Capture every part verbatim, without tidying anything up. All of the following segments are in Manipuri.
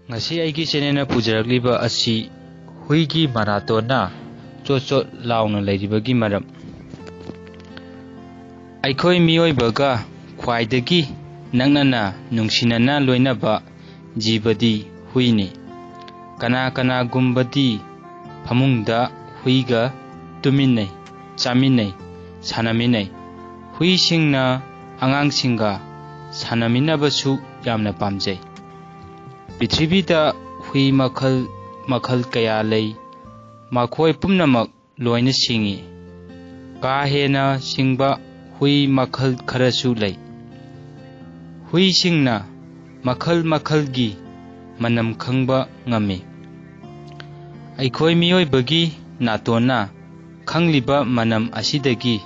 ꯉꯁꯤ ꯑꯩꯒꯤ ꯆꯦꯅꯦꯜꯅ ꯄꯨꯖꯔꯛꯂꯤꯕ ꯑꯁꯤ ꯍꯨꯏꯒꯤ ꯃꯅꯥꯇꯣꯟꯅ ꯆꯣꯠ ꯆꯣꯠ ꯂꯥꯎꯅ ꯂꯩꯔꯤꯕꯒꯤ ꯃꯔꯝ꯫ ꯑꯩꯈꯣꯏ ꯃꯤꯑꯣꯏꯕꯒ ꯈ꯭ꯋꯥꯏꯗꯒꯤ ꯅꯛꯅꯅ ꯅꯨꯡꯁꯤꯅꯅ ꯂꯣꯏꯅꯕ ꯖꯤꯕꯗꯤ ꯍꯨꯏꯅꯤ꯫ ꯀꯅꯥ ꯀꯅꯥꯒꯨꯝꯕꯗꯤ ꯐꯃꯨꯡꯗ ꯍꯨꯏꯒ ꯇꯨꯃꯤꯟꯅꯩ, ꯆꯥꯃꯤꯟꯅꯩ, ꯁꯥꯟꯅꯃꯤꯟꯅꯩ꯫ ꯍꯨꯏꯁꯤꯡꯅ ꯑꯉꯥꯡꯁꯤꯡꯒ ꯁꯥꯟꯅꯃꯤꯟꯅꯕꯁꯨ ꯌꯥꯝꯅ ꯄꯥꯝꯖꯩ꯫ ꯄ꯭ꯔꯤꯊꯤꯕꯤꯗ ꯍꯨꯏ ꯃꯈꯜ ꯃꯈꯜ ꯀꯌꯥ ꯂꯩ꯫ ꯃꯈꯣꯏ ꯄꯨꯝꯅꯃꯛ ꯂꯣꯏꯅ ꯁꯤꯡꯏ꯫ ꯀꯥ ꯍꯦꯟꯅ ꯁꯤꯡꯕ ꯍꯨꯏ ꯃꯈꯜ ꯈꯔꯁꯨ ꯂꯩ꯫ ꯍꯨꯏꯁꯤꯡꯅ ꯃꯈꯜ ꯃꯈꯜꯒꯤ ꯃꯅꯝ ꯈꯪꯕ ꯉꯝꯃꯤ꯫ ꯑꯩꯈꯣꯏ ꯃꯤꯑꯣꯏꯕꯒꯤ ꯅꯥꯇꯣꯟꯅ ꯈꯪꯂꯤꯕ ꯃꯅꯝ ꯑꯁꯤꯗꯒꯤ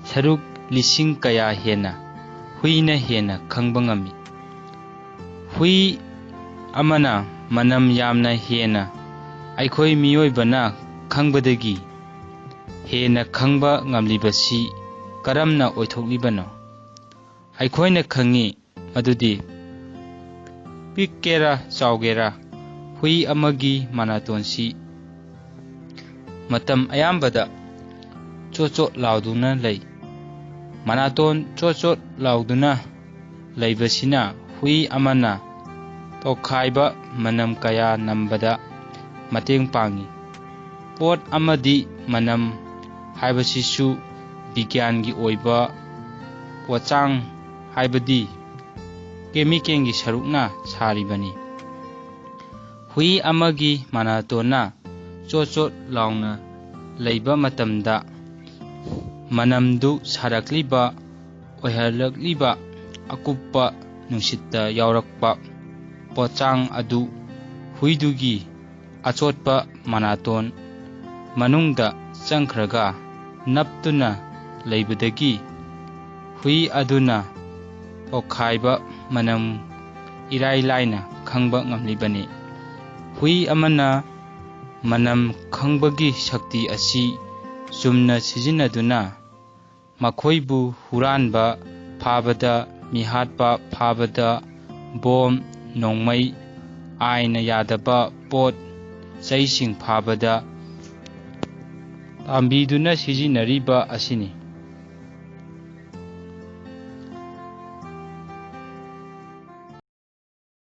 ꯁꯔꯨꯛ ꯂꯤꯁꯤꯡ ꯀꯌꯥ ꯍꯦꯟꯅ ꯍꯨꯏꯅ ꯍꯦꯟꯅ ꯈꯪꯕ ꯉꯝꯃꯤ꯫ ꯍꯨꯏ ꯑꯃꯅ ꯃꯅꯝ ꯌꯥꯝꯅ ꯍꯦꯟꯅ ꯑꯩꯈꯣꯏ ꯃꯤꯑꯣꯏꯕꯅ ꯈꯪꯕꯗꯒꯤ ꯍꯦꯟꯅ ꯈꯪꯕ ꯉꯝꯂꯤꯕꯁꯤ ꯀꯔꯝꯅ ꯑꯣꯏꯊꯣꯛꯂꯤꯕꯅꯣ? ꯑꯩꯈꯣꯏꯅ ꯈꯪꯏ ꯃꯗꯨꯗꯤ ꯄꯤꯛꯀꯦꯔꯥ ꯆꯥꯎꯒꯦꯔꯥ, ꯍꯨꯏ ꯑꯃꯒꯤ ꯃꯅꯥꯇꯣꯟꯁꯤ ꯃꯇꯝ ꯑꯌꯥꯝꯕꯗ ꯆꯣꯠ ꯆꯣꯠ ꯂꯥꯎꯗꯨꯅ ꯂꯩ꯫ ꯃꯅꯥꯇꯣꯟ ꯆꯣꯠ ꯆꯣꯠ ꯂꯥꯎꯗꯨꯅ ꯂꯩꯕꯁꯤꯅ ꯍꯨꯏ ꯑꯃꯅ ꯇꯣꯈꯥꯏꯕ ꯃꯅꯝ ꯀꯌꯥ ꯅꯝꯕꯗ ꯃꯇꯦꯡ ꯄꯥꯡꯏ꯫ ꯄꯣꯠ ꯑꯃꯗꯤ ꯃꯅꯝ ꯍꯥꯏꯕꯁꯤꯁꯨ ꯕꯤꯒ꯭ꯌꯥꯟꯒꯤ ꯑꯣꯏꯕ ꯄꯣꯠꯆꯥꯡ, ꯍꯥꯏꯕꯗꯤ ꯀꯦꯃꯤꯀꯦꯜꯒꯤ ꯁꯔꯨꯛꯅ ꯁꯥꯔꯤꯕꯅꯤ꯫ ꯍꯨꯏ ꯑꯃꯒꯤ ꯃꯅꯥꯇꯣꯟꯅ ꯆꯣꯠ ꯆꯣꯠ ꯂꯥꯎꯅ ꯂꯩꯕ ꯃꯇꯝꯗ ꯃꯅꯝꯗꯨ ꯁꯥꯔꯛꯂꯤꯕ, ꯑꯣꯏꯍꯜꯂꯛꯂꯤꯕ ꯑꯀꯨꯞꯄ ꯅꯨꯡꯁꯤꯠꯇ ꯌꯥꯎꯔꯛꯄ ꯄꯣꯠꯆꯥꯡ ꯑꯗꯨ ꯍꯨꯏꯗꯨꯒꯤ ꯑꯆꯣꯠꯄ ꯃꯅꯥꯇꯣꯟ ꯃꯅꯨꯡꯗ ꯆꯪꯈ꯭ꯔꯒ ꯅꯞꯇꯨꯅ ꯂꯩꯕꯗꯒꯤ ꯍꯨꯏ ꯑꯗꯨꯅ ꯇꯣꯈꯥꯏꯕ ꯃꯅꯝ ꯏꯔꯥꯏ ꯂꯥꯏꯅ ꯈꯪꯕ ꯉꯝꯂꯤꯕꯅꯤ꯫ ꯍꯨꯏ ꯑꯃꯅ ꯃꯅꯝ ꯈꯪꯕꯒꯤ ꯁꯛꯇꯤ ꯑꯁꯤ ꯆꯨꯝꯅ ꯁꯤꯖꯤꯟꯅꯗꯨꯅ ꯃꯈꯣꯏꯕꯨ ꯍꯨꯔꯥꯟꯕ ꯐꯥꯕꯗ, ꯃꯤꯍꯥꯠꯄ ꯐꯥꯕꯗ, ꯕꯣꯝ, ꯅꯣꯡꯃꯩ, ꯑꯥꯏꯟꯅ ꯌꯥꯗꯕ ꯄꯣꯠ ꯆꯩꯁꯤꯡ ꯐꯥꯕꯗ ꯄꯥꯝꯕꯤꯗꯨꯅ ꯁꯤꯖꯤꯟꯅꯔꯤꯕ ꯑꯁꯤꯅꯤ꯫